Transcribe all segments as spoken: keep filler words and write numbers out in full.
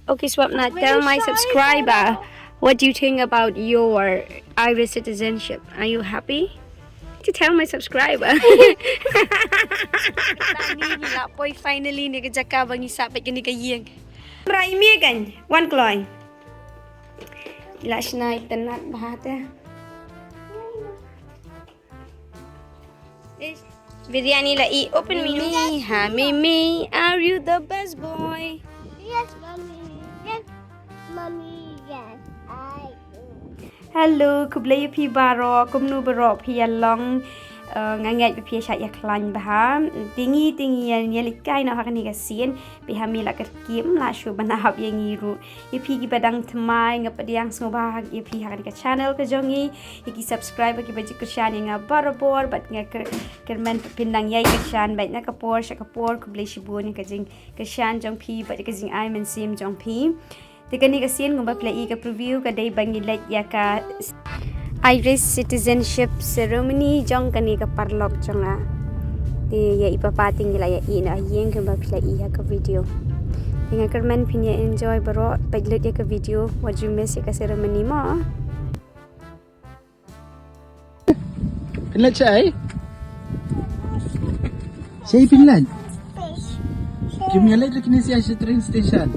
Okay, Swapna, tell my subscriber what do you think about your Irish citizenship. Are you happy? To tell my subscriber. Tang ni ngi la poi finally ne ka jaka ba ngi sah peit kane ka ïing. Rai mi kan, wan kloi. La shna itynnad bha te. Biryani la i open menu. Mimi, ha Mimi, are you the best boy? Yes, mommy. Yes, mommy. Yes, I do. Hello, khublei ïa phi baroh, kumno baroh phi ïa long. Eh, nga ngeit ba phi ïa shait ïa khlaiñ bha. Te ngi, te ngi ïa, ïa leit kai noh ha kane ka sien. Phi ha mi la kyrkieh, la shu ban hap ïa ngi ruh. Ïa phi kiba dang thymmai, nga pdiang sngewbha ïa phi ha kane ka channel ka jong ngi. Ïa ki subscriber kiba ju kyrshan ïa nga barabor, bad nga kyr-, kyrmen phin nang ïai kyrshan bad na ka por sha ka por, khublei shibun ïa ka jingkyrshan jong phi bad ïa ka jingai mynsiem jong phi. Te kane ka sien kumba phi la i ka preview ka dei ba ngi leit ïa ka Irish citizenship ceremony jong kane ka paralok jong nga. Te ïa i papa te ngi la ïa i na ïing kumba phi la i ha ka video. Te nga kyrmen phin ïa enjoy baroh, peit lut ïa ka video, wat ju miss ïa ka ceremony mo. Pynlait shaei? Shaei pynlait? Kim ïalait la kine sha train station.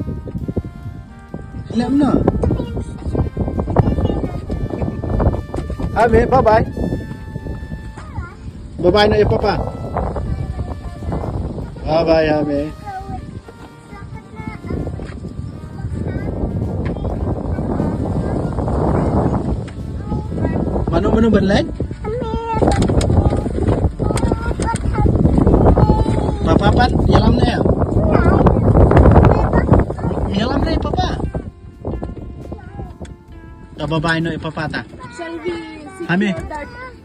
Pynlait no? Ame, bye bye. Bye bye no ïa papa. Bye bye Ame. Mano mano ban leit? Papa pat ïalam ne? Ïalam ne papa? Ta bye bye no papa ta. Shall we secure that? Hami.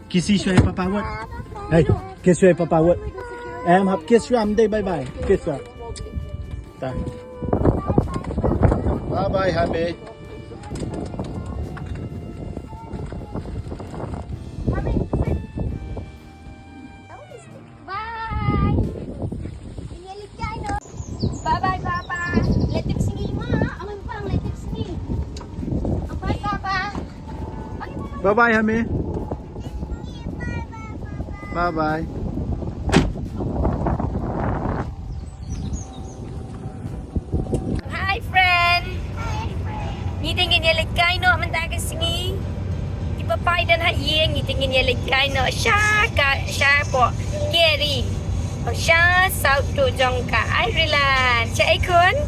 Kisi shuwa papa wot. Hey, kisi shuwa papa wot. Em hap kisi shuwa am dei bye bye. Kisi shuwa. Ta. Bye bye Hami. Bye. Bye bye papa. Leit tip sngi ma. Amai bang leit tip sngi. Bye papa. Bye bye Hami. Bye bye. Hi friend. Ngi te ngin ïa leit kai noh mynta ka sngi. I papa i don ha ïing, ngi te ngin ïa leit kai noh sha ka, sha poh Kerry. Sha south to jong ka Ireland. Sha ei khun?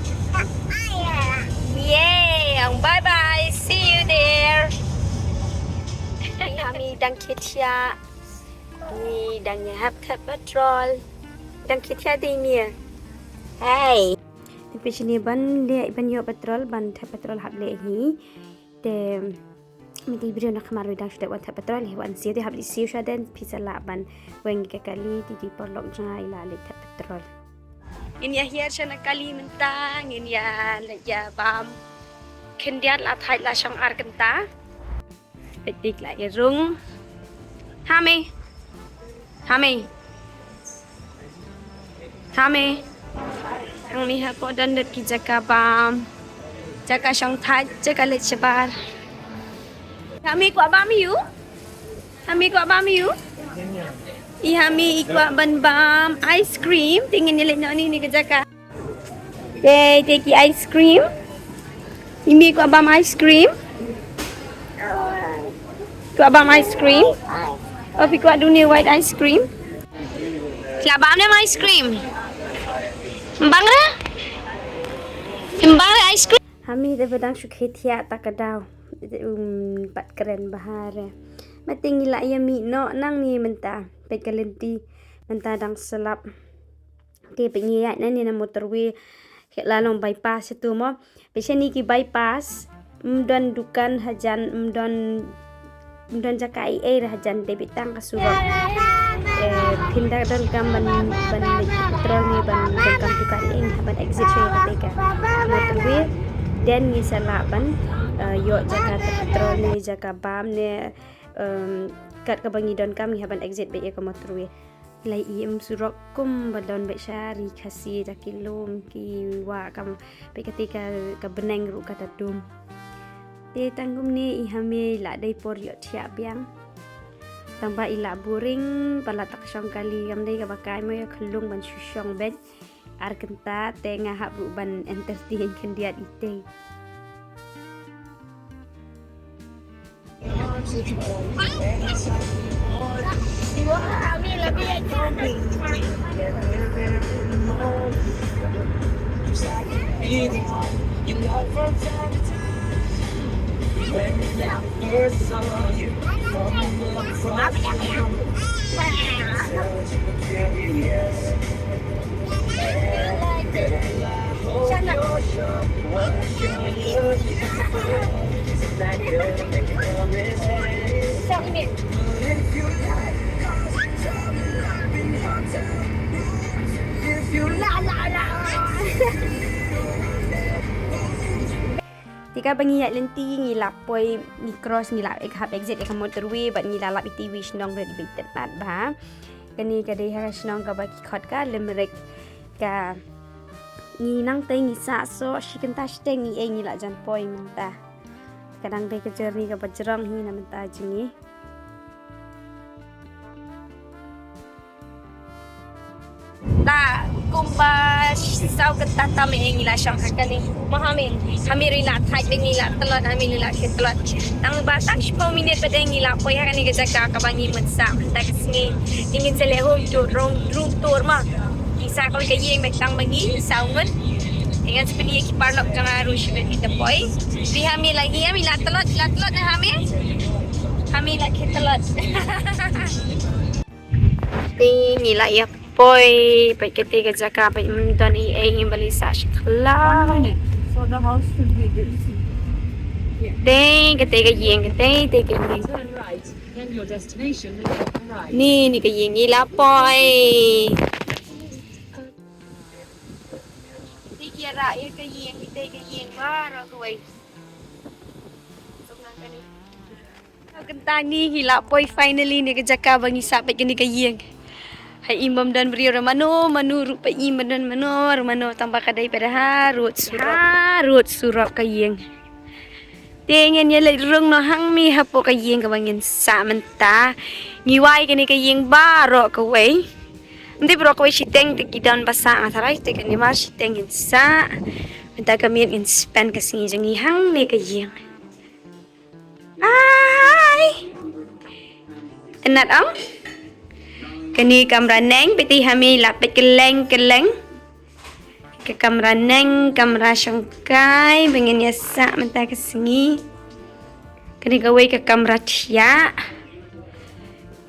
Yay. Bye bye. See you there. Ngi ha mi dang khie thiah. Ngi dang ïa hap thep petrol. Dang khie thiah dei mia. Hey. Te phi shini ban leh ban ïoh petrol, ban thep petrol hap leh hi. Te mynta i briew na khmar ruh dang shu dep wan thep petrol hi, wan siew te hap leit siew sha den, phi sa lah ban weng ïa ka kali, te i paralok jong nga i la leit thep petrol. Ngin ïa hiar sha na kali mynta, ngin ïa leit ïa bam khyndiat, la thait la shong ar kynta. Peit dik la ïa rung. Hami. Hami. Hami. Hangmi hapoh don dot ki jaka bam. Jaka shong thait, jaka leit shabar. Hami kwah bam ïu? Hami kwah bam ïu? I Hami i kwah ban bam ice cream, te ngin ïa leit noh ni, ni ka jaka. Te, te ki ice cream. Imi kwah bam ice cream? Kwah bam ice cream? Oh, phi kwah dune white ice cream? Phi la bam ne ice cream? Ym bang re? Ym bang re ice cream? Hami te ba dang shu khie thiah ta ka daw. Um, pat kren bha re. Ma te ngi la ïa mih noh nangne mynta. Peit ka lynti mynta dang slap. Te peit ngi ïaid nangne na motorway, la long bypass ïa tu mo. Peit shane ki bypass, ym don dukan hajan, ym don, ym don jaka ei ei hajan, dei beit tang ka surok. Eh, phin da donkam ban, ban leit petrol ne ban donkam dukan ei ei, ban exit sha kata ka motorway. Then ngi sa lah ban, eh, ïoh jaka petrol ne jaka bam ne, em, kat kaba ngi donkam ngi hap ban exit beit ïa ka motorway. Lai i em surok kum ba don bad sha ri Khasi da ki lum ki wa kam pe kati ka ka beneng ru ka ta dum. Te tang kumne i hame la dei por yo thiah biang. Tang ba i la boring ba la tak shong kali kam dei ka ba kai mo yo khlung ban shu shong bad. Ar kynta te nga hap ru ban entertain khyndiat i te. Tika ba ngi ïaid lynti ngi la poi ngi cross ngi la ek hap exit ïa ka motorway bad ngi la lap ïa i shnong red bit tet nat ba. Kane ka dei ha ka shnong kaba ki khot ka Limerick. Ka ngi nang tei ngi sah so shi kynta shiteng ngi ei ngi la jan poi mynta. Ka dang dei ka journey kaba jrong hi na mynta jong ngi. La kumba saw kynta tam ei ngi la shong ha kane. Mo hame, hame ri la thait bad ngi la tlot, hame ri la khie tlot. Tang ba tang shiphew minit bad ei ngi la poi ha kane ka jaka kaba ngi mut sah mynta ka sngi. Ngi ngin sa leh home tour, room, room tour mo. Ngi sah kawei ka ïing bad tang ba ngi saw ngut. Ngan sa pyni ïa ki paralok jong nga ruh shibit ïa ki ta poi. Ri hame la ngi hame la tlot, la tlot na hame. Hame la khie tlot. Te ngi la ïa poi, peit kata ka jaka, peit ym don ei ei, ngi ba leit sah shi khlaw. So the house should be this. Te kata ka ïing, kata, te ka ïing. Turn right, then your destination will be on the right. Ni, ni ka ïing ngi la poi. Te ki ïarap ïa ka ïing, te ka ïing baroh kawei. Suk nang kane. Kynta ni ngi la poi finally ne ka jaka ba ngi sah peit kane ka ïing. Ha im bym don briew ruh mano mano ruh, pa im bym don mano ruh mano, tang ba ka dei pat ha rud surok, ha rud surok ka ïing. Te ngin ïa leit rung noh hangne hapoh ka ïing kaba ngin sah mynta. Ngi wai kane ka ïing baroh kawei. Ym dei baroh kawei, shiteng te ki don ba sah, nga tharai te kane mar shiteng ngin sah. Mynta ka miet ngin spend ka sngi jong ngi hangne ka ïing. Ai. Itynnad ong. Kane kamra neng, peit te hame la peit kylleng kylleng. Ka kamra neng, kamra shongkai ba ngin ïa sah mynta ka sngi. Kane kawei ka kamra thiah.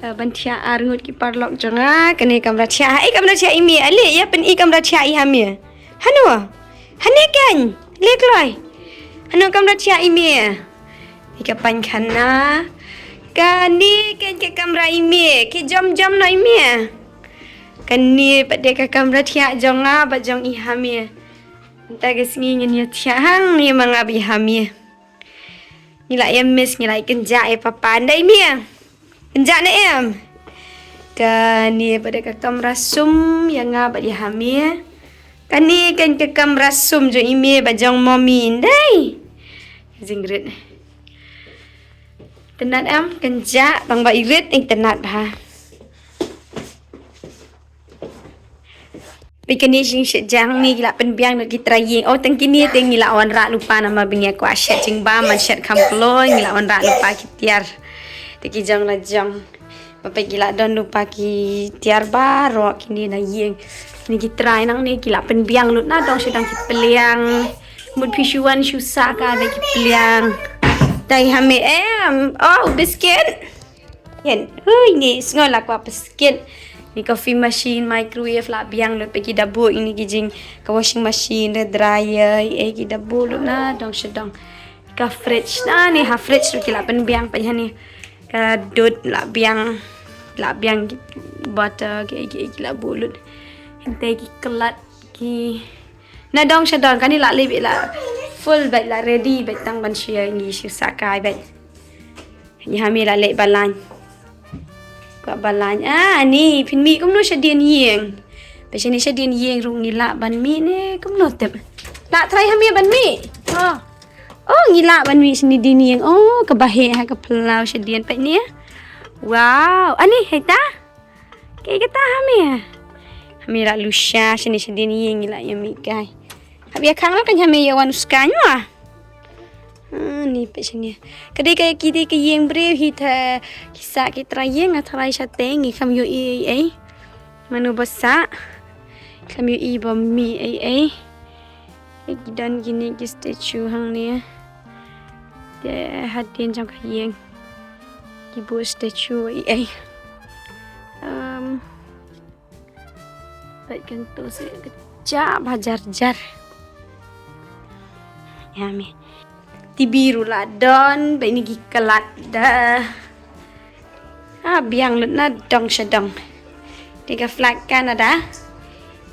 Eh, ban thiah ar ngut ki paralok jong nga, kane kamra thiah. Haei kamra thiah i mei, ale ïa pyni kamra thiah i hame. Hano? Hane keiñ, le kloi. Hano kamra thiah i mei? Ïa ka pynkhana. Kane keiñ ka kamra i mei, ki jom jom noh i mei. Kane pat de ka kamra thiah jong nga bad jong i hame. Mynta ka sngi ngin ïa thiah hangne ma nga bad i hame. Ngi la ïa miss, ngi la ïa kynjah ïa papa, ndai mei. Kynjah ne em. Kane pat de ka kamra sum ïa nga bad i hame. Kane keiñ ka kamra sum jong i mei bad jong mommy, ndai. Jingrit. Itynnad em, kynjah, tang ba i rit itynnad bha. Peit kane jingshet jong ngi, ngi la pynbiang noh ki trai ïing. Oh, tang kine te ngi la wanrah lypa namar ba ngi kwah shet jingbam, ban shet kham kloi, ngi la wanrah lypa ki tiar. Te ki jong la jong. Ba peit ki la don lypa ki tiar baroh kine na ïing. Kine ki trai nangne ki la pynbiang lut na dong sha dong ki pliang. Mut phi shu wan shu sah ka da ki pliang. Dei hame em. Oh, biscuit. Ïa, hui, ni sngew la kwah biscuit. Ni coffee machine, microwave la biang lut, peit ki da buh ïa kine ki jing, ka washing machine, da dryer, eh, ki da buh lut na dong sha dong. Ka fridge na, ni ha fridge ruh ki la pynbiang, peit hani. Ka dud la biang, la biang ki butter, ki, ki, ki la buh lut. Hynte ki kyllot, ki na dong sha dong, kane la leh beit la full beit, la ready beit tang ban shu ïa ngi shu sah kai beit. Ngi hame la leh balang. Ba, ba lain. Ah, ni, phin mih kumno shadien ïing. Peit shane shadien ïing ruh ngi lah ban mih ne, kumno tip. Lah trai ha mih ban mih. Oh. Oh, ngi lah ban mih shane dien ïing. Oh, kaba heh ha ka phyllaw shadien peit ne. Wow, ani hei ta. Kaei kata ha mih. Ha mih lah lusha shane shadien ïing ngi lah ïa mih kai. Hap ïa khang lah kan ha mih ïa wan u skaiñ mo. Ah, ni peit shane. Ka dei ka, ki dei ka ïing briew hi te, ki sah ki trai ïing ha trai shatei, ngi kham ïohi ei ei. Mano ba sah. Kham ïohi ba mih ei ei. Ki don kine ki statue hangne. Te hadien jong ka ïing. Ki buh statue ei ei. Um, Peit kan to se ka ja ba jar jar. Ïa me. T V ruh la don, peit ni ki klat da. Ah, biang lut na dong sha dong. Te ka flag Canada.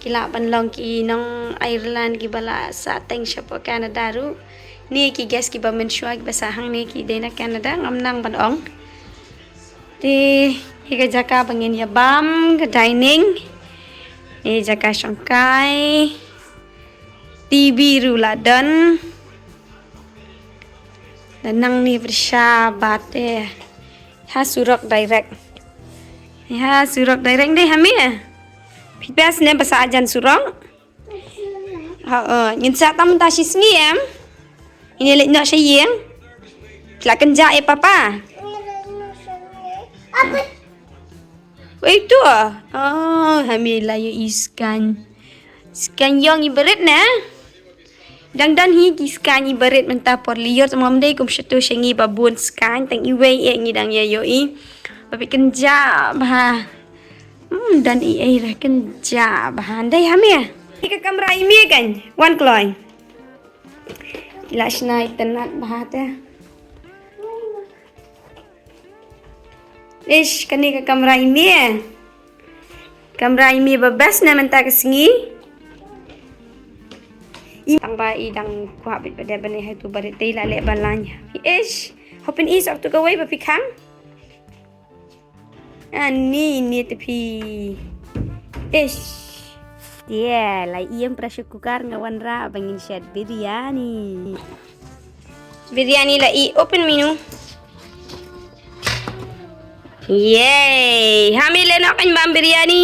Ki lah ban long ki nong Ireland kiba la sah teng shapoh Canada ruh. Ni ki guest kiba mynshuwa kiba sah hangne ki dei na Canada, ngam nang ban ong. Te hi ka jaka ba ngin ïa bam, ka dining. Ni jaka shongkai. T V ruh la don. Nangne pyrshah ba te ha surok direct. Ha surok direct dei ha me. Phi best ne ba sah jan surok. Ha, eh, ngin sah tang mynta shi sngi em. Ngin leit noh sha ïing. La kynjah eh papa. Wei tu ah. Oh, ha me la ïohi skaiñ. Skaiñ ïong ibarit ne. Dang don hi ki skaiñ ibarit mynta por lyiur, tang ym dei kum shato sha ngi ba bun skaiñ, tang iwei eh ngi dang ïa ïohi. Ba phi kynjah bha. Hmm, don i ei re kynjah bha. Dei ha me. Ka kamra i me kan. Wan kloi. La shna itynnat bha te. Ish, kane ka kamra i me. Kamra i me ba best na mynta ka sngi. I tang ba i dang kwah bit ba dei ba ne hai tu ba dei la leh ba lain. Ish, hopin i sok tu kawei ba phi khang. Ani ni te phi. Ish. Te la ïem pressure cooker nga wanrah ba ngin shet biryani. Biryani la i open menu. Yay. Ha me leh noh kan bam biryani.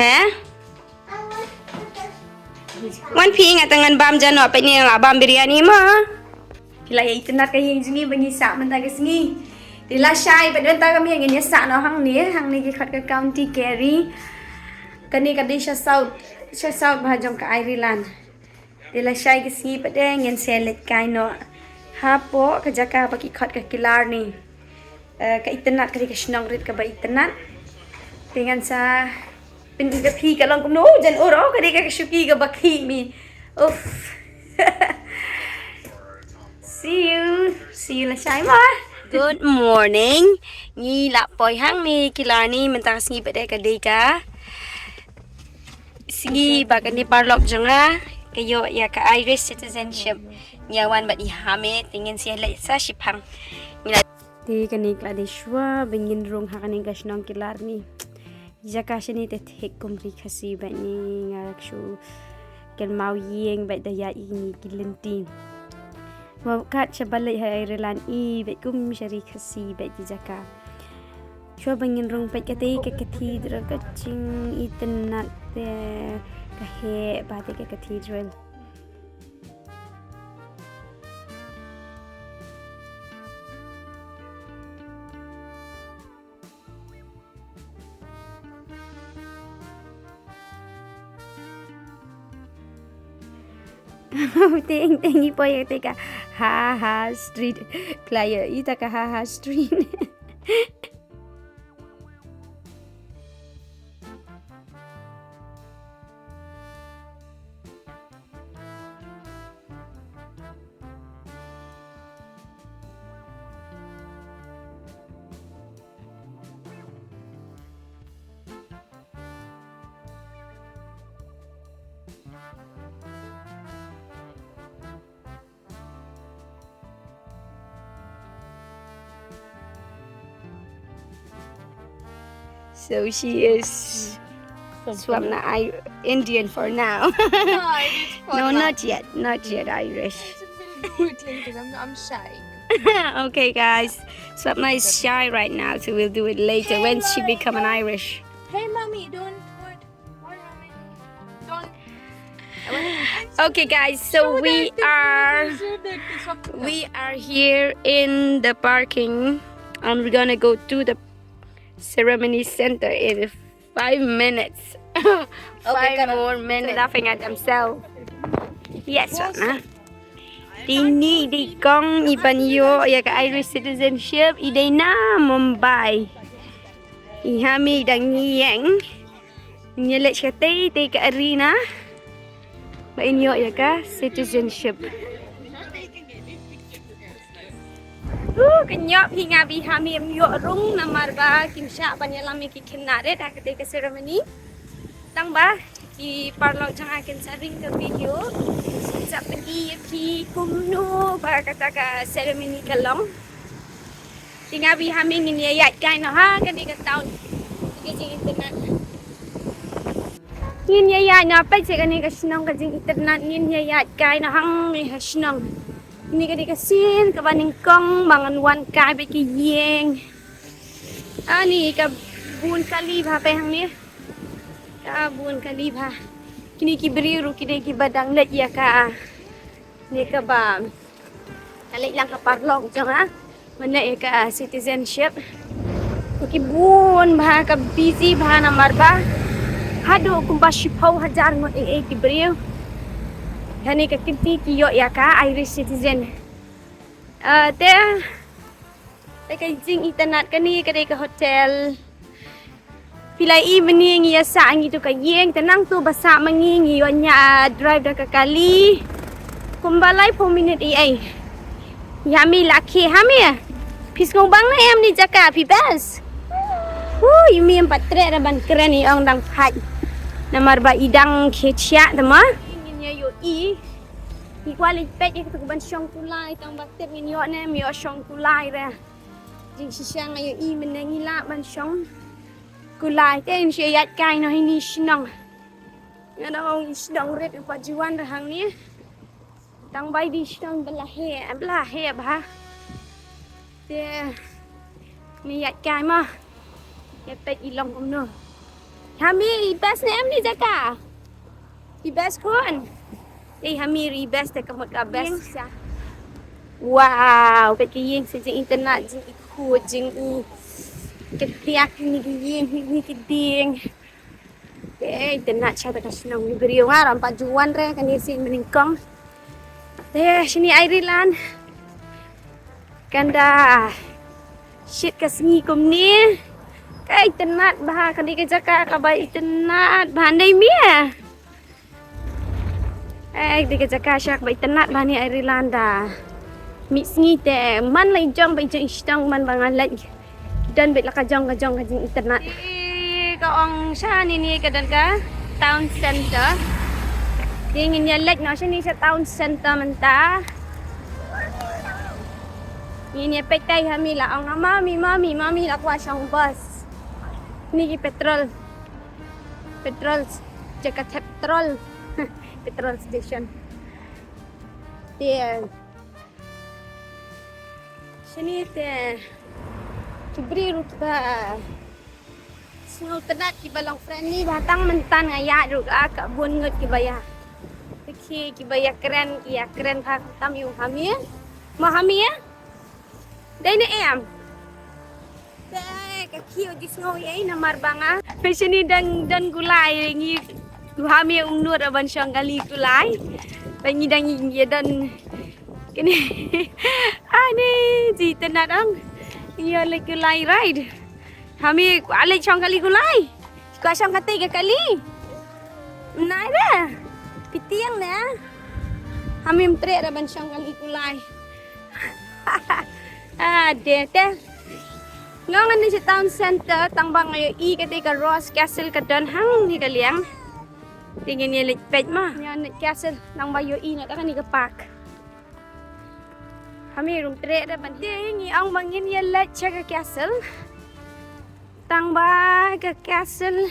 He? Wan phi nga tang ngan bam jano peit ni la bam biryani ma. Phi la ïa itynnat ka ïing jong ngi ba ngi sah mynta ka sngi. Te lashai bad mynta ka miet ngin ïa sah noh hangne, hangne ki khot ka county carry. Kane ka dei sha south, sha south bha jong ka Ireland. Te lashai ka sngi pat de ngin sa leit kai noh hapoh ka jaka ba ki khot ka Killarney. Eh, ka itynnat ka dei ka shnong rit kaba itynnat. Te ngan sa pyni ka phi ka long kumno, jan ur oh ka dei ka shuki kaba khih mi. Uff. See you. See you lashai ma. Good morning. Ngi la poi hangne Killarney mynta ka sngi pat de ka dei ka sngi ba kane paralok jong nga ka ïoh ïa ka Irish citizenship. Ngi ïa wan bad i ha me te ngin sa leit sa shiphang. Ngi la te kane ka la dei shuwa ba ngin rung ha kane ka shnong Killarney. Jaka shane te thik kum ri Khasi bad ni nga shu kynmaw ïing bad da ïa i ngi ki lynti. Wa kat sha ba leit ha Ireland i bad kum sha ri Khasi bad ki jaka. Shuwa ba ngin rung peit kata ka cathedral ka jingitynnat te ka heh ba te ka cathedral. Teng teng i poi te ka ha ha street. Klaya i ta ka ha ha street. So she is Swapna I- Indian for now. No, it is for No, now. Not yet. Not yet Irish. We'll do it later. I'm, I'm shy. Okay, guys. Swapna is shy right now, so we'll do it later when she become an Irish. Hey, mommy, don't. What? What, mommy? Don't. Okay, guys. So we are Show that to Swapna. We are here in the parking, and we're gonna go to the ceremony center in five minutes. Five Karan. More minutes. Laughing at themselves. Yes, Swapna. Dei ni dei kong i ban ïoh ïa ka Irish citizenship, i dei na Mumbai. I Hami dang ïeng. Ngi leit sha tei tei ka arena. Ba in ïoh ïa ka citizenship. Uh, ka ñiop hi nga bad i Hami ym ïoh rung namar ba kim shah ban ïalam ïa ki khynnah rit ha katei ka ceremony. Tang ba ki paralok jong nga kin sa ring ka video. Sa pyni ïa phi kumno ba kata ka ceremony ka long. Te nga bad i Hami ngin ïa ïaid kai noh ha kane ka town. Ka jingitynnad. Ngin ïa ïaid noh, peit sha kane ka shnong ka jingitynnad, ngin ïa ïaid kai noh hangne ha shnong. Kane ka dei ka sien kaba nyngkong ba ngan wan kai bad ki ïing. Ani ka bun kali bha peit hangne. Ka bun kali bha. Kine ki briew ruh ki dei kiba dang leit ïa ka. Ne kaba ka leit lang ka paralok jong nga. Mynne ïa ka citizenship. Ki bun bha, ka busy bha namar ba haduh kumba shiphew hajar ngut ei ei ki briew. Kane ka kynti ki ïoh ïa ka Irish citizen. Ah, te, te ka jingitynnad kane ka dei ka hotel. Phi la i mynne ngi ïa sah ngi tu ka ïing, te nangtu ba sah ma ngi ngi ïoh ñiah drive da ka kali. Kumba laiphew minit ei ei. I Hami la khie, Hami. Phi sngew bang ne em ni jaka phi best. Hu, i Hami em pat treh da ban kren, i ong dang phai. Namar ba i dang khie thiah te ma. Ngin ïa ïohi. Ngi kwah leit peit ïa katu ka ban shong kulai, tang ba tip ngin ïoh ne em ïoh shong kulai re. Jingshisha nga ïohi mynne ngi lah ban shong kulai, te ngin sa ïaid kai noh ha ine i shnong. Nga dang ong i shnong rit, nga pat ju wan re hangne. Tang ba i dei i shnong ba la heh, ba la heh bha. Te ngin ïaid kai mo. Ïa peit i long kumno. Hami, i best ne em ni jaka? I best khun. Te i Hami ruh i best, te ka mut ka best. Wow, peit ki ïing, sa jingitynnad, jingikhuid, jingikynriah, kine ki ïing, kine ki dieng. Te itynnad shata ka shnong, ni briew nga ram pat ju wan re kane sien banyngkong. Te shane Ireland. Kan da shit ka sngi kumne. Ka itynnad bha, kane ka jaka kaba itynnad bha, dei me. Eh, dei ka jaka sha kaba itynnad bha ne Ireland da. Mih sngi te man la i jong ba i jong i shnong, man ba nga leit. Don beit la ka jong ka jong ka jingitynnad. Te ka ong shane ne ka don ka town center. Te ngin ïa leit noh shane sha town center mynta. Ngin ïa peit, te i Hami la ong, "Mami, mami, mami, la kwah shong bus." Kine ki petrol. Petrol, jaka thep petrol. Petrol station. Te shane te ki briew ruh kiba sngewtynnad, kiba long friendly bha, tang mynta nga ïaid ruh ka, ka bun ngut kiba ïa, te ki, kiba ïa kren, ki ïa kren bha, tam ïa u Hami. Mo Hami ïa? Dei ne em? Te ka khiew ji sngew ïa i namar ba nga. Peit shane dang, dang kulai ngi. U Hami um nud ban shong kali kulai. Ba ngi dang ïa don kine. Ani ji tena dang. Ïa leit kulai ride. Hami kwah leit shong kali kulai. Kwah shong katei ka kali. Nai re. Phi tieng ne. Hami ym treh re ban shong kali kulai. Ah, de te. Nga ong ngan leit sha town center, tang ba nga ïohi katei ka Ross Castle ka don hangne ka liang. Te ngin ïa leit peit mo. Ïa leit castle, tang ba ïohi na kane ka park. Hami ym treh re ban, te ngi ong ba ngin ïa leit sha ka castle. Tang ba ka castle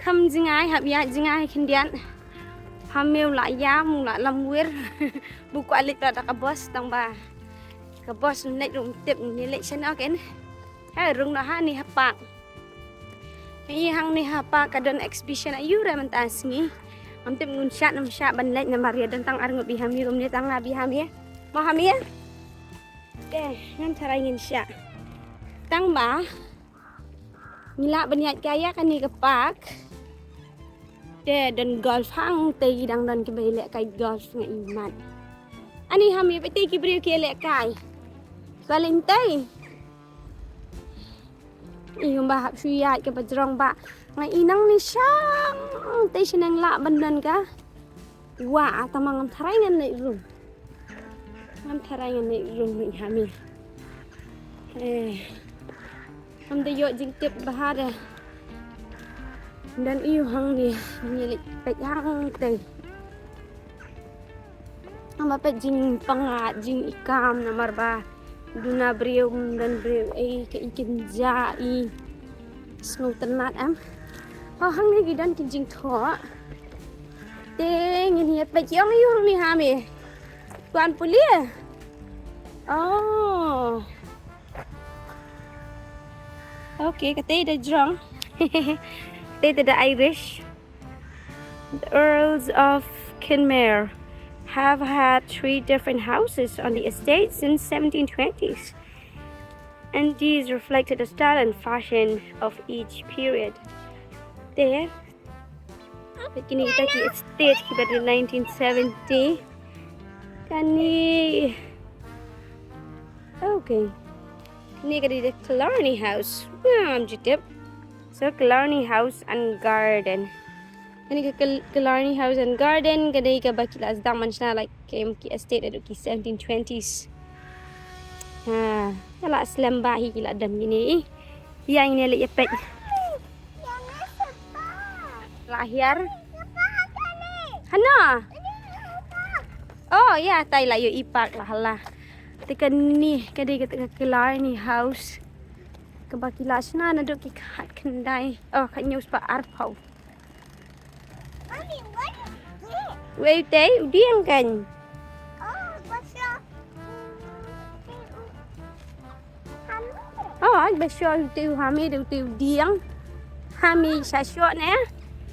kham jngai, hap ïaid jngai khyndiat. Hamiw la ïam, la lamwir. Bym kwah leit pat da ka bus, tang ba ka bus ngam leit ruh, ngam tip ngin leit shano kein. Ha rung noh hangne ha park. Hangne ha park ka don exhibition aiu re mynta sngi. Ngam tip ngan shah ne ym shah ban leit namar ïa don tang arngut bha, hamiw kumne tang nga bha, hamiw. Mo hamiw. Te ngan tharai ngin shah. Tang ba ngi lah ban ïaid kai ïa kane ka park. Te don golf hangtei, dang don kiba ïalehkai golf, nga ïohi mat. Ani hamiw, peit te ki briew ki ïalehkai. Ba lynti. Ïohi ba hap shu ïaid kaba jrong ba nga i nangne shangtei shaneng lah ban don ka. Wah, tang ba ngam tharai ngan leit rung. Ngam tharai ngan leit rung, hamiw. Eh. Ngam da ïoh jingtip bha de. Don aiu hangne, ngin leit peit hangtei. Ngam peit jingpyngngad, jingikam namar ba duna briew, don briew, eh, ka i kynja i sngewtynnat em. Oh, hangne ki don ki jingthoh. Te ngin ïa peit ïong ïa u ni, hamiw. Tuan pule. Oh. Okay, kata da jrong. Kata da Irish. The Earls of Kenmare have had three different houses on the estate since seventeen twenties, and these reflected the style and fashion of each period. There, kine kita ki estate kiba dei nineteen seventy. Kane. Okay. Kane ka dei the Killarney House. Ngam ju tip. So Killarney House and Garden. Kane ka Kil-, Killarney House and Garden ka dei kaba ki la sdang ban shna, like, kum ki estate haduh ki seventeen twenties. Ha, ka la slem bha hi, ki la dam kine. Ïa ngin ïa leit ïa peit. La hiar. Hana? Oh, ïa, tai la ïohi park la hala. Te kane ka dei kata ka Killarney House. Kaba ki la shna naduh ki khatkhyndai. Oh, khathynñiew spah arphew. Mommy, what is this? Wei te, u dieng kan. Oh, ba sha. Oh, ba sha u te u hamiw, u te u dieng. Hamiw sha sha ne.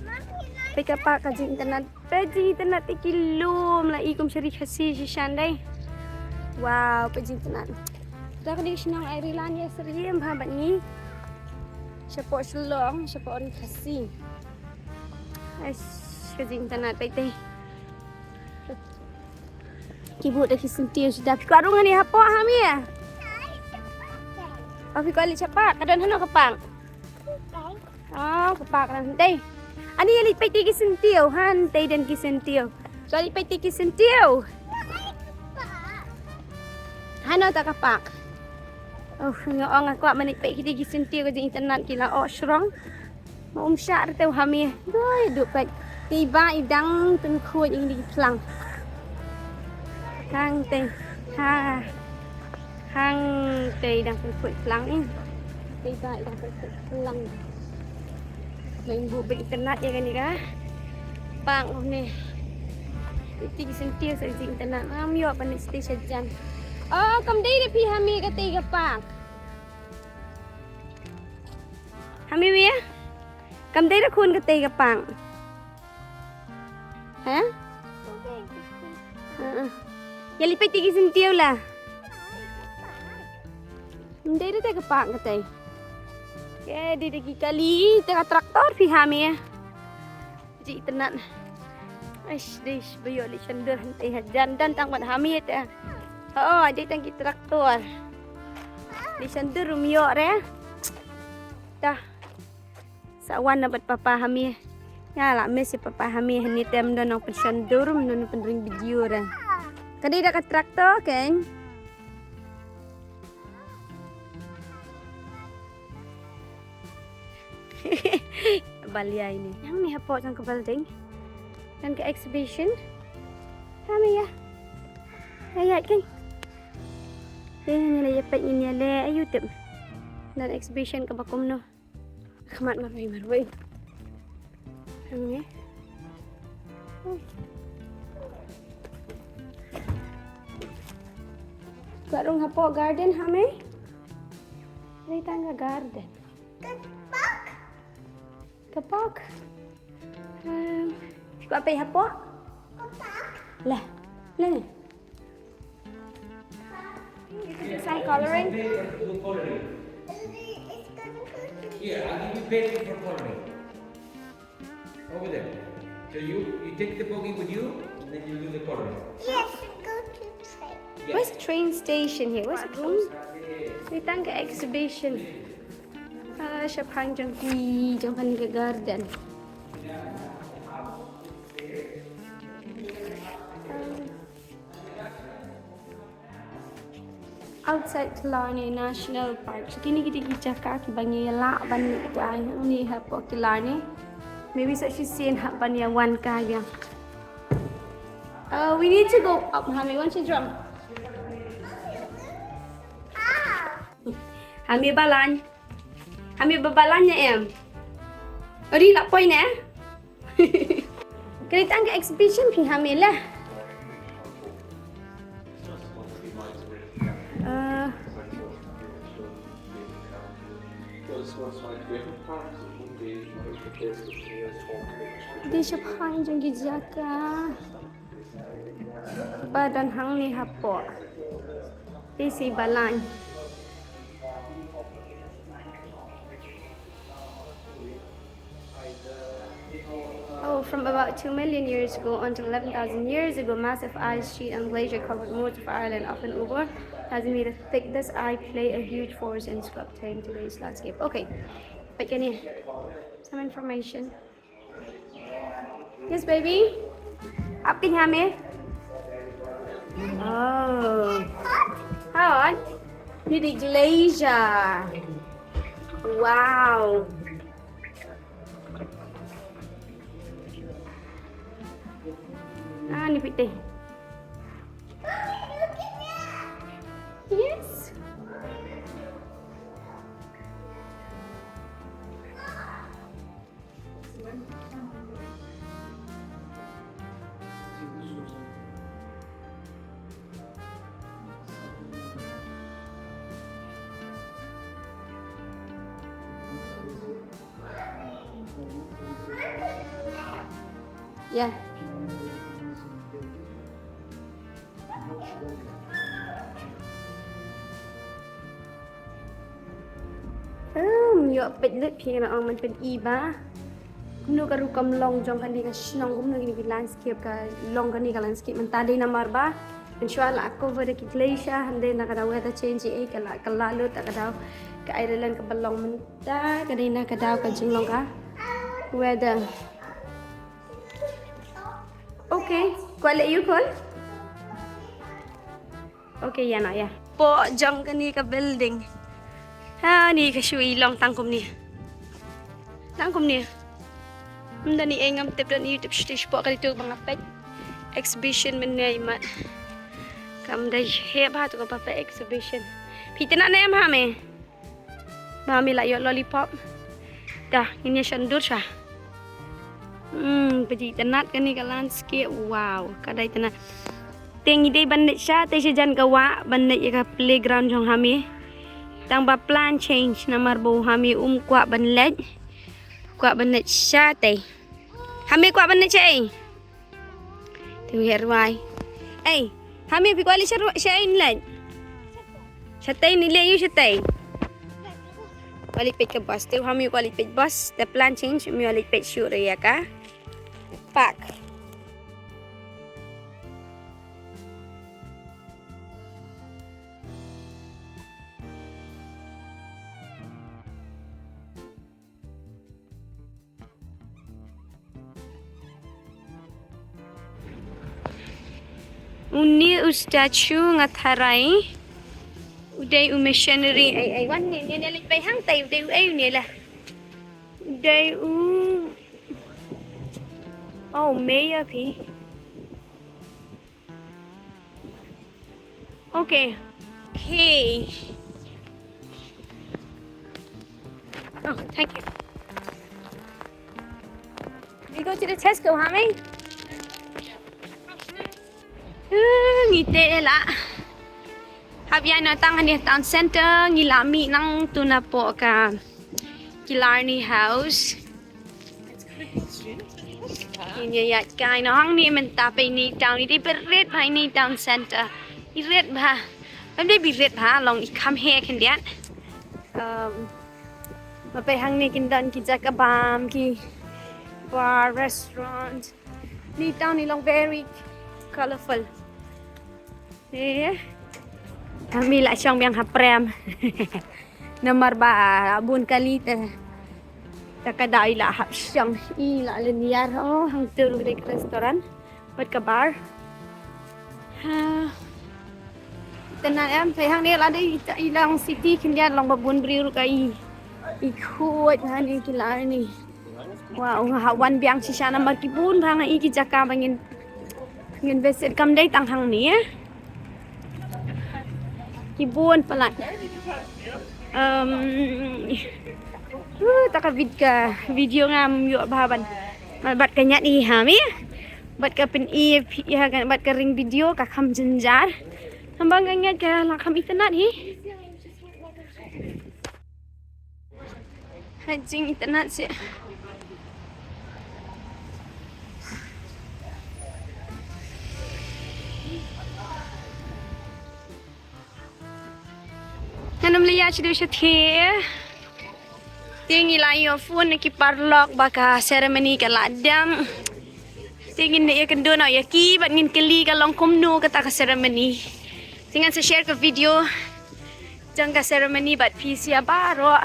Mommy, like, peit ka park ka jingitynnat. Peit jingitynnat te ki lum, la i kum sha ri Khasi shisha dei. Wow, peit jingitynnat. Da kane ka shnong Airelan ïa syriem bha bad ngi. Shapoh Shillong, shapoh ri Khasi. Ais, ka jingitynnat peit te. Ki bud da ki syntiew shuh da. Phi kwah rung hangne hapoh, hamiw? Oh, phi kwah leit sha park. Ka don hano ka park? Oh, ka park na hangtei. Ani ïa leit peit te ki syntiew, hangtei don ki syntiew. Kwah leit peit te ki syntiew. Hano ta ka park? Oh, nga ong nga kwah ban leit peit te ki syntiew, ka jingitynnat, ki la oh shrong. Mo um shah re te u hamiw. Doi, duh peit. Te i bah i dang pynkhuid ïa kine ki phlang. Hangtei. Ha. Hangtei dang pynkhuid phlang, eh. Te i bah i dang pynkhuid phlang. Mynta bud ba itynnat ïa kane ka park ne. Iti ki syntiew sa itynnat. Ngam ïoh ban leit shatei shajan. Oh, kam dei re phi hamiw kata ka park. Hamiw ïa? Kam dei re khun kata ka park. Ha? Heeh. Ïa leit peit te ki syntiew la. Kam dei re te ka park kata. Ka dei te ki kali, te ka tractor phi hamiw. Jingitynnat. Aish, dei ba ïoh leit shondur hangtei hajan, don tang bad hamiw te. Oh, dei tang ki tractor. Leit shondur um ïoh re. Ta. Sa wan na bad papa hamiw. Nga la miss ïa papa hamiw, hangne te ym don nang pynshondur, ym don nang pynring video re. Ka dei da ka tractor kein. Balia ini. Hangne hapoh jong ka building. Don ka exhibition. Hamiw ïa. Ïa ïa kein. Te ngin ïa peit, ngin ïa leh, aiu tip. Don exhibition kaba kumno? Khmat marwei marwei. Hangne. Ka rung hapoh garden ha me? Dei tang ka garden. Ka park. Um, ba pei hapoh? Lah. Lah. Some coloring. Here, I'll give you paper for coloring. Over there. So you, you take the bogey with you, and then you do the coloring. Yes, go to train. Where's the train station here? Where's the train? Dei tang ka exhibition. Ah, shaphang jong ki, jong kane ka garden. Outside Killarney National Park. So kine kita ki jaka kiba ngi lah ban ïa hangne hapoh Killarney. Maybe sa shisien hap ban ïa wan ka ïa. Uh, we need to go up, Hami. Wan sha jrong. Hami, balan. Hami, ba balan ne em? Ri la poi ne? Ka dei tang ka exhibition phi, Hami, lah. Uh, dei shaphang jong ki jaka ba don hangne hapoh. Dei shi balan. Oh, from about two million years ago until eleven thousand years ago, massive ice sheet and glacier covered most of Ireland, often over thousand meters thick. This ice played a huge force in sculpting today's landscape. Okay, but can you some information? Yes, baby. Ap ki, Hami? Oh. Hot. Ni dei glacier. Wow. Ah, ni piti. Yes. Yeah. Hmm, ïoh peit lut phi, nga ong, man peit i ba kumno ka rukom long jong kane ka shnong, kumno kine ki landscape ka long, kane ka landscape mynta dei namar ba mynshuwa la cover da ki glacier, hynrei na ka daw weather change, eh, ka la, ka la lut, ka daw ka Ireland kaba long mynta ka dei na ka daw ka jinglong ka weather. Okay, kwah leh ïa u khun? Okay, ïa na ïa. Hapoh jong kane ka building. Ha, ni ka shu i long tang kumne. Tang kumne. Ym don ei ei, ngam tip, don YouTube shuh shuh hapoh kane, to ba nga peit exhibition mynne mat. Kam dei heh bha to kaba peit exhibition. Phi tnat ne em, Hami? Ba Hami la ïoh lollipop. Da, ngin ïa shon dur sha. Hmm, phi tnat kane ka landscape. Wow, ka dei tnat. Te ngi dei ban leit shatei shajan ka wah, ban leit ïa ka playground jong Hami. Tang ba plan change namar ba u Hami um kwah ban leit. Kwah ban leit shatei. Hami kwah ban leit shatei. Te u heh rwai. Ei, Hami, phi kwah leit sha rwai, sha ei leit? Shatei ne leit ïa u shatei? Kwah leit peit ka bus. Te u Hami kwah leit peit bus. Te plan change, um ïa leit peit shuh ruh ïa ka park. Une u statue nga tharai u dei u missionary. Ei, ei, wan ne, ne, ne leit bei hangtei, u dei u ei une la. U dei u, oh, mayor phi. Okay. Okay. Thank you. We go to the Tesco, ha, mei? Uh, ngi te la. Hap ïa no tang ha ne town center, ngi la mih nang tu na po ka Killarney House. Ngi ïa ïaid kai no hangne mynta peit ne town, i dei ba rit bha ne town center. I rit bha. Bym dei ba rit bha, long i kham heh khyndiat. Um, ma peit hangne kin don ki jaka bam, ki bar, restaurant. Ne town i long very colorful. Eh. Kami la shong biang ha prem. Namar ba bun kali te. Ta ka dei la hap shong i la lynñiar, oh, hangtu ruh ka dei ka restaurant bad ka bar. Ha. Te na em, te hangne la dei i long city khyndiat, long ba bun briew ruh ka i, i khuid hangne Killarney. Wow, nga hap wan biang shisha namar ki bun bha, nga i ki jaka ba ngin, ngin visit, kam dei tang hangne, eh. Ki bun palat. Um, uh, ta ka vid-, ka video ngam ïoh bha ban, bad ka ñiad i ha mi. Bad ka pyn-i, i ha ka, bad ka ring video ka kham jynjar. Haba nga ñiad ka la kham itynnad hi. Ha jingitynnad seh. Ngan ym leit ïa shu dei shatei. Te ngi la ïoh phone na ki paralok ba ka ceremony ka la dang. Te ngin ïa kynduh noh ïa ki bad ngin kylli ka long kumno kata ka ceremony. Te ngan sa share ka video jong ka ceremony bad phi sha baroh.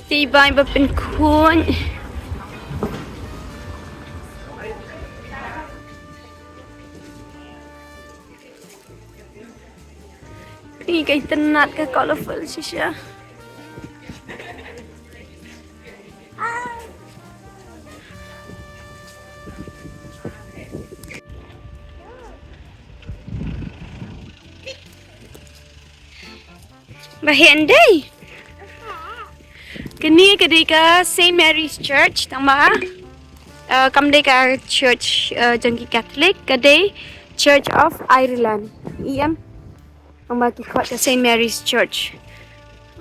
Te i Bai ba pynkhun. Ni ka itynnad, ka colorful shisha. Ba heh ndei. Kane ka dei ka Saint Mary's Church, tang ba, uh, kam dei ka church, uh, jong ki Catholic, ka dei Church of Ireland. Em. Tang ba ki khot ka Saint Mary's Church.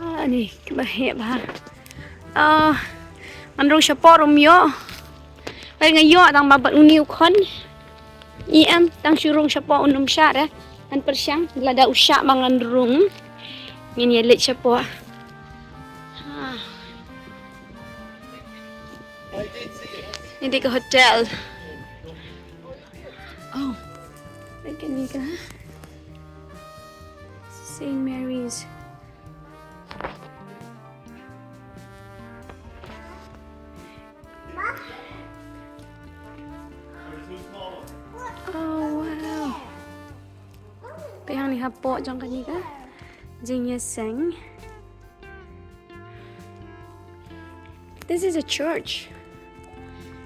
Ah, ni, kaba heh bha. Ah, ngan rung shapoh ruh ym ïoh. Ba nga ïoh tang ba bad une u khon. Em, tang shu rung shapoh, un ym shah re. Ngan pyrshang, lada u shah ba ngan rung. Ngin ïa leit shapoh. Ah. Ini ka hotel. Oh. Lagi ni ka Saint Mary's. Oh, wow. Peit hangne hapoh jong kane ka jingïaseng. This is a church.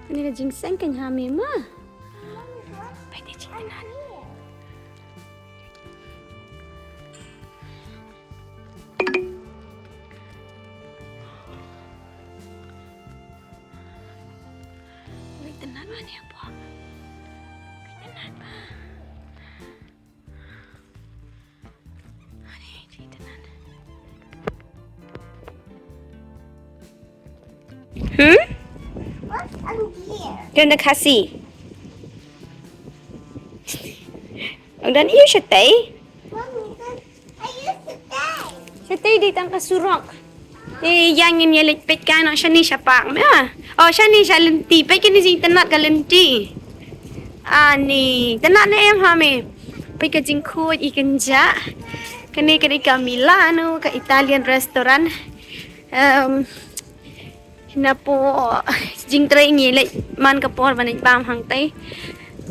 Kane ka jingseng kan ha me ma. Peit te jingïaseng. Ka itynnad bha ne hapoh. Ka itynnad bha. Ani, ka itynnad. Hmm? What's on here? Don da Khasi. Ong don ïa u shatei. Mommy, don, are you shatei? Shatei dei tang ka surok. Te ïa ngin ïa leit peit ka noh shane sha park ma. Oh, shane sha lynti. Peit kane jingitynnad ka lynti. Ani, tynnad ne em ha me. Peit ka jingkhuid i kynjah. Kane ka dei ka Milano, ka Italian restaurant. Em, Napoh jingtrei ngi leit man ka por ban leit bam hangtei.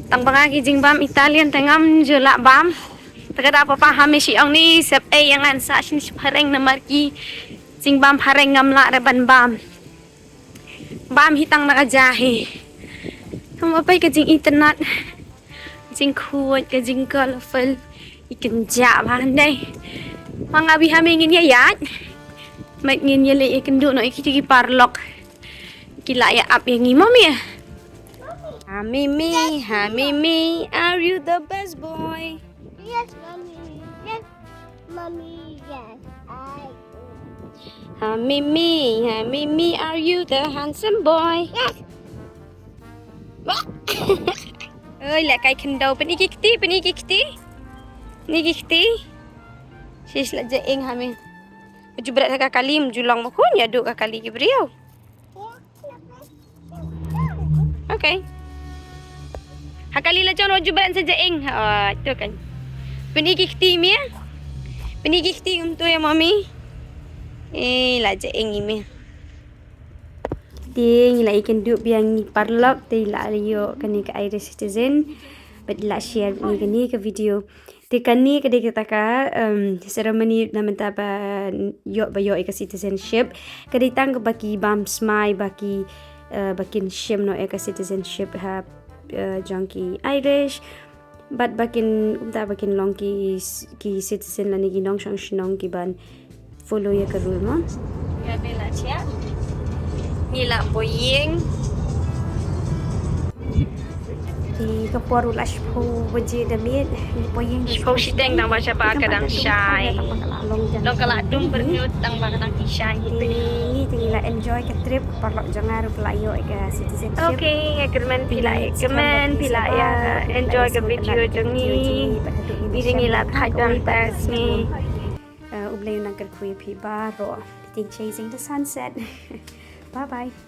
Tang ba nga ki jingbam Italian te ngam ju lah bam. Te ka da papa ha me shi ong ni sep ei ïa ngan sa shin shi phareng namar ki jingbam phareng ngam lah re ban bam. Bam hi tang na ka ja hi. Tang ba peit ka jingitynnad. Jingkhuid ka jingkolorful. I kynjah bha handai. Manga bi hami ngin ïa ïaid. Mat ngin ïa leit ïa kynduh noh ïa kiti ki paralok. Ki la ïa ap ïa ngi, Mommy. Ha Mimi, ha Mimi, are you the best boy? Yes, mommy. Yes, mommy. Yes, I do. Ha Mimi, ha Mimi, are you the handsome boy? Yes. Oi, la kai khyndew, pyni ki kti, pyni ki kti. Pyni ki kti. Shish, la jaeng ha me. Ju bret ha ka kali, ju long ma khun ïa duh ka kali ki briew. Okay. Ha kali la jon, ju bret sa jaeng. Oh, tu kan. Pyni ki kti me. Pyni ki kti kumtu ïa Mommy. Eh, la jaeng i me. Te ngi la ïakynduh biang ngi paralok, te la ïoh kane ka Irish citizen bad la share ngi kane ka video. Te kane ka dei kata ka, um, ceremony na mynta ba ïoh, ba ïoh ïa ka citizenship. Ka dei tang ba ki bam smai, ba ki, uh, ba kin shim noh ïa ka citizenship ha, uh, jong ki Irish. Bad ba kin, kumta ba kin long ki, ki citizen lane ki nongshong shnong ki ban follow ïa ka rule, mo. Ngi la poi ïing. Te ka por u la shiphew baje da miet, ngi poi ïing. Shiphew shiteng tang ba sha ba ka dang shai. Long ka la dum byrngud tang ba ka dang shai. Te ngi, te ngi la enjoy ka trip, paralok jong nga ruh ka la ïoh ïa ka citizenship. Okay, nga kyrmen phi la, kyrmen phi la ïa enjoy ka video jong ngi. Ngi la thait bang ta sngi. Uh, U Blei un nang kyrkhu ïa phi baroh. Chasing the sunset. Bye bye.